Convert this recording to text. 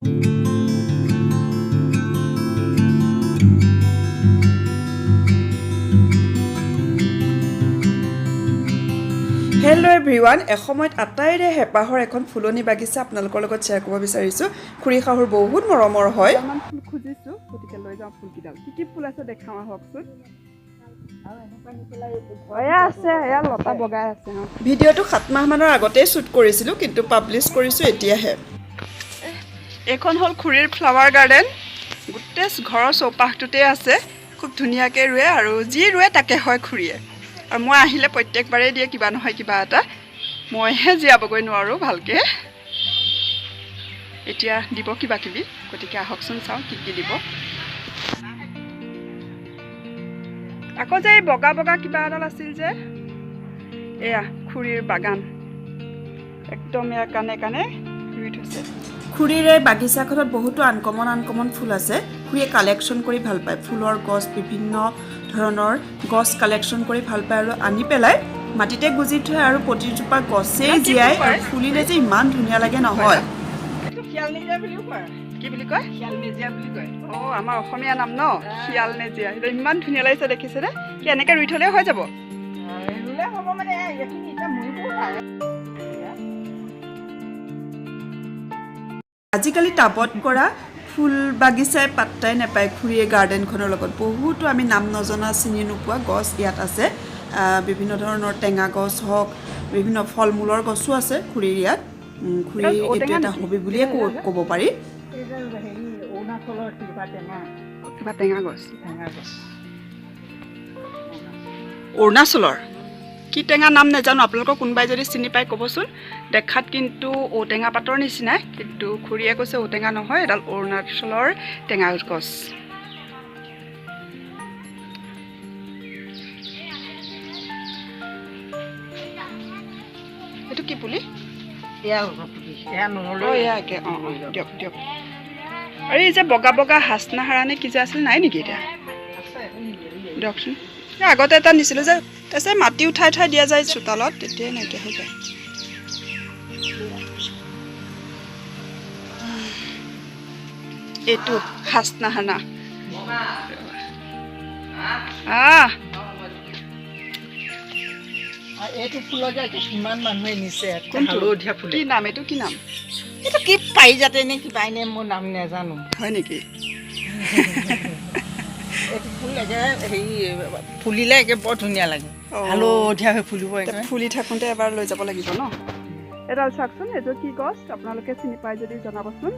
Hello' everyone, এসময়ত আটাইৰে হেঁপাহৰ এখন ফুলনি বাগিচা আপোনালোকৰ লগত শ্বেয়াৰ কৰিব বিচাৰিছোঁ। খুৰী শাহুৰ বহুত মৰমৰ হয়। ফুল খুজিছোঁ, গতিকে লৈ যাওঁ ফুলকেইডাল। কি কি ফুল আছে দেখাওঁ আহকচোন। এয়া আছে, এয়া লতা বগাই আছে। অঁ, ভিডিঅ'টো 7 মাহমানৰ আগতেই শ্বুট কৰিছিলোঁ, কিন্তু পাব্লিছ কৰিছোঁ এতিয়াহে। এইখন হ'ল খুৰীৰ ফ্লাৱাৰ গাৰ্ডেন। গোটেই ঘৰৰ চৌপাশটোতে আছে। খুব ধুনীয়াকৈ ৰুৱে আৰু যি ৰুৱে তাকে হয় খুৰীয়ে। আৰু মই আহিলে প্ৰত্যেকবাৰেই দিয়ে কিবা নহয় কিবা এটা। মইহে জীয়াবগৈ নোৱাৰোঁ ভালকৈ। এতিয়া দিব কিবা কিবি, গতিকে আহকচোন, চাওঁ কি কি দিব। আকৌ যে এই বগা বগা কিবা এডাল আছিল যে। এয়া খুৰীৰ বাগান, একদম এয়া কাণে কাণে ৰুই থৈছে। খুৰীৰ এই বাগিচাখনত বহুতো আনকমন আনকমন ফুল আছে। খুৰীয়ে কালেকশ্যন কৰি ভাল পায় ফুলৰ গছ, বিভিন্ন ধৰণৰ গছ কালেকশ্যন কৰি ভাল পায় আৰু আনি পেলাই মাটিতে গুজি থয় আৰু প্ৰতিজোপা গছেই কি জীয়াই কয়? আৰু ফুলিলে যে ইমান ধুনীয়া লাগে নহয়। এইটো শিয়াল নেজীয়া বুলিও কয়। কি বুলি কয়? শিয়াল নেজীয়া বুলি কয়। অঁ, আমাৰ অসমীয়া নাম ন, শিয়াল নেজীয়া। এইটো ইমান ধুনীয়া লাগিছে, দেখিছেনে? কি এনেকৈ ৰুই থ'লেও হৈ যাব? ৰুলে হ'ব, মানে এইখিনি এতিয়া মৰিবও পাৰে। আজিকালি টাবত কৰা ফুল বাগিচাই পাত্তাই নাপায় খুৰীয়ে গাৰ্ডেনখনৰ লগত। বহুতো আমি নাম নজনা, চিনি নোপোৱা গছ ইয়াত আছে। বিভিন্ন ধৰণৰ টেঙা গছ হওক, বিভিন্ন ফল মূলৰ গছো আছে খুৰীৰ ইয়াত। খুৰীৰ এডাল এইটো ঔটেঙা এটা নেকি? হবি বুলিয়ে ক'ব পাৰি। এইডাল হেৰি অৰুণাচলৰ কিবা টেঙা। কিবা টেঙা গছ। টেঙা গছ। অৰুণাচলৰ কি টেঙা নাম নাজানো, আপোনালোকৰ কোনোবাই যদি চিনি পায় ক'বচোন। দেখাত কিন্তু ঔটেঙা পাতৰ নিচিনাই, কিন্তু খুৰীয়ে কৈছে ঔটেঙা নহয়, এডাল অৰুণাচলৰ টেঙা গছ। এইটো কি পুলি? এয়া পুলি, এয়া নহ'লেও। অঁ, এয়া একে। অঁ অঁ দিয়ক দিয়ক। আৰু এই যে বগা বগা হাচনাহাৰা নে কি যে আছিল, নাই নেকি এতিয়া? আছে। দিয়কচোন। এই আগতে এটা নিছিলোঁ যে, তাৰপিছত মাটি উঠাই উঠাই দিয়া যায় চোতালত, তেতিয়াই নাইকিয়া হৈ যায়। এইটো হাচনাহানা। আহ। আৰু এইটো ফুলৰ যে কিমান মানুহে নিছে। কোনটো? হালধীয়া ফুল। কি নাম এইটো, কি নাম? এইটো কি পাৰিজাতে নে কিবা এনে, মোৰ নাম নাজানো। হয় নেকি? এইটো ফুল একে হেৰি ফুলিলে একে বৰ ধুনীয়া লাগে। হালধীয়া হৈ ফুলিব এতিয়া একে। ফুলি থাকোঁতে এবাৰ লৈ যাব লাগিব ন। এডাল চাওকচোন, এইটো কি গছ? আপোনালোকে চিনি পাই যদি জনাবচোন।